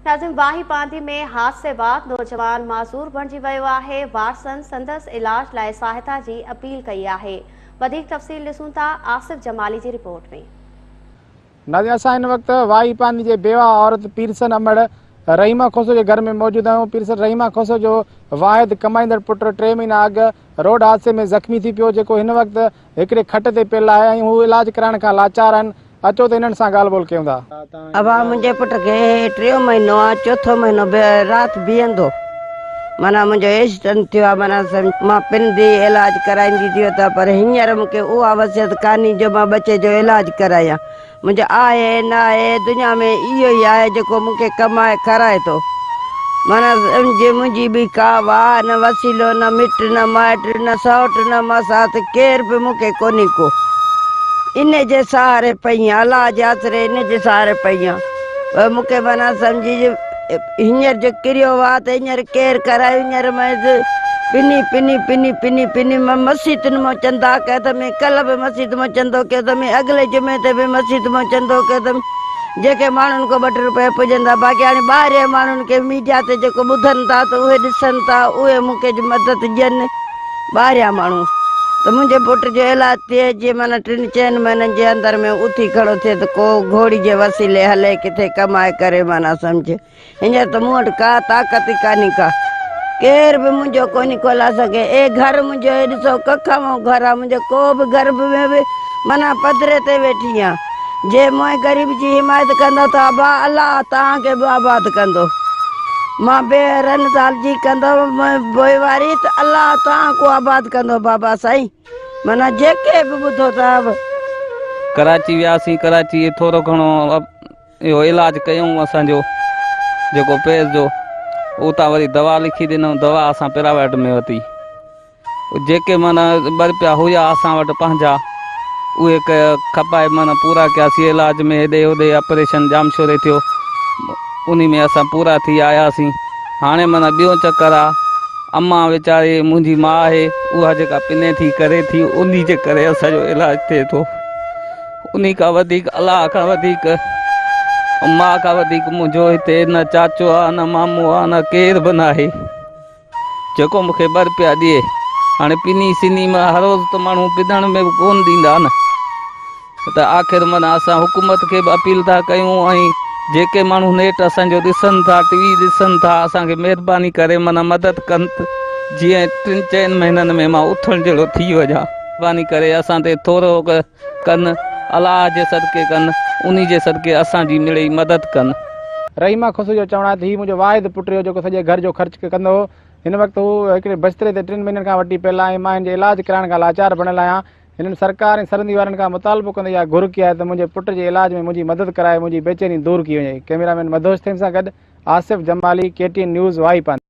ناظم واهي پانڌي ۾ حادثي بعد نوجوان معذور بڻجي ويو آهي، وارثن سندس علاج لاء سهائتا جي اپيل ڪئي آهي. وڌيڪ تفصيل ڏسون ٿا آصف جمالي جي رپورٽ ۾. ناظرين اسان هن وقت واهي پانڌي جي بيواهه عورت پيرسن امڙ رحيمه کوسو جي گهر ۾ موجود آهيون. پيرسن رحيمه کوسو جو واحد ڪمائيندڙ پٽ ٽي مهينا اڳ روڊ حادثي ۾ زخمي ٿي پيو جيڪو هن وقت هڪڙي کٽ تي پيل آهي ۽ هو علاج ڪرائڻ کان لاچار آهن، اچو ته هنن سان ڳالهه ٻولهه ڪيون ٿا. ابا منهنجي پٽ کي هي ٽيون مهينو آ چوٿون مهينو به رات بيهندو معنيٰ منهنجو ايڪسيڊنٽ ٿيو آ معنيٰ سمجهه مان پنندي علاج ڪرائيندي ٿي وتان پر هينئر مون کي اها وصيت ڪانهي جو مان ٻچي جو علاج ڪرايان منهنجو آهي نه آهي دنيا ۾ اهو ئي آهي جيڪو مون کي ڪمائي کارائي ٿو. معنيٰ سمجهه منهنجي ٻي ڪا واهه نه وسيلو نه مٽ نه مائٽ نه سئوٽ نه ماسات ڪير به مون کي ڪونهي ڪو. انهي جي سهاري پئي آهيان الله جي آسري انهي جي سهاري پئي آهيان. پر مون کي معنيٰ سمجهه هينئر جو ڪريو واهه ته هينئر ڪير ڪرائي هينئر محض پني پني پني پني پني مان مسيتن مان چندا ڪيا اٿم ڪلهه به مسيت مان چندو ڪيو اٿم اڳلي جمعي تي به مسيت مان چندو ڪيو اٿم جيڪي ماڻهن کان ٻه ٽي روپيا پڄن ٿا باقي هاڻي ٻاهرين ماڻهن کي ميڊيا تي جيڪو ٻڌن ٿا ته اهي ڏسن ٿا اهي مون کي مدد ڏين ٻاهريان ماڻهو ته منهنجي پٽ جو علاج ٿئي جيئن معنيٰ ٽن چئن مهينن جي اندر ۾ اٿي کڙو ٿئي ته ڪو گهوڙي جي وسيلي هلي ڪٿي ڪمائي ڪري معنيٰ سمجهه هينئر ته مون وٽ ڪا طاقت ئي ڪانهي ڪا ڪير به منهنجو ڪونهي ڪو لا سگهي اي گهر منهنجو هي ڏسو ڪک وانگو گهر آ منهنجو ڪو به گهر به ۾ به معنيٰ پڌري تي ويٺي آن جي منهن غريب جي حمايت ڪندؤ ته ابا الله توهان کي به آباد ڪندو. مان بي رن زال جي ڪندو پوئواري ته الله توهان ڪو آباد ڪندو بابا سائين معنيٰ جيڪي به ٻڌو ٿا. ڪراچي وياسين ڪراچي ٿورو گهڻو اهو علاج ڪيائون اسان جو جيڪو پيس جو اتان وري دوا لکي ڏنائون دوا اسان پرائيويٽ ۾ ورتي. جيڪي معنيٰ ٻه رپيا هيا اسان وٽ پنهنجا اهي کپائي معنيٰ پورا ڪياسين علاج ۾ هيڏي هوڏي آپريشن ڄامشوري ٿيو انهي ۾ اسان پورا ٿي آياسين هاڻي معنيٰ ٻيو چڪر آ امان ويچاري منهنجي ماء آهي اها جيڪا پني ٿي ڪري ٿي انهي جي ڪري اسان جو علاج ٿئي ٿو انهي کان وڌيڪ الله کان وڌيڪ ماء کان وڌيڪ منهنجو هتي نه چاچو آ نه مامو آ نه ڪير به ناهي. جيڪو مون کي ٻه رپيا ڏئي. هاڻي پني سني مان هر روز ته ماڻهو پنڻ ۾ به ڪونه ڏيندا نه ته آخر معنيٰ اسان حڪومت کي به اپيل ٿا ڪيون ۽ جيڪي ماڻهو نيٽ اسان جو ڏسن ٿا ٽي وي ڏسن ٿا اسان کي مهرباني ڪري معنيٰ مدد ڪن ته جيئن ٽن چئن مهينن ۾ مان اٿڻ جهڙو ٿي وڃان. مهرباني ڪري اسان تي ٿورو ڪن الله جي صدقي ڪن انهي جي صدقي اسان جي مڙئي مدد ڪن. رحيمه کوسو جو چوڻ آهي ته هي منهنجو واحد پٽ هيو جيڪو سڄي گهر جو خرچ ڪندو هو. هن وقت هو هڪڙي بستري تي ٽن مهينن کان وٺي پيل آهي ۽ مان هن جي علاج ڪرائڻ کان لاچار بڻيل آهيان. هنن سرڪار ۽ سرندي وارن کان مطالبو ڪندي اها گهر ڪئي آهي ته منهنجي پٽ جي علاج ۾ منهنجي مدد ڪرائي منهنجي بيچيني دور ڪئي وڃي. ڪئميرا مين مدهوش ٿهيم سان گڏ Asif Jamali, K T N news, Wahi Pandhi.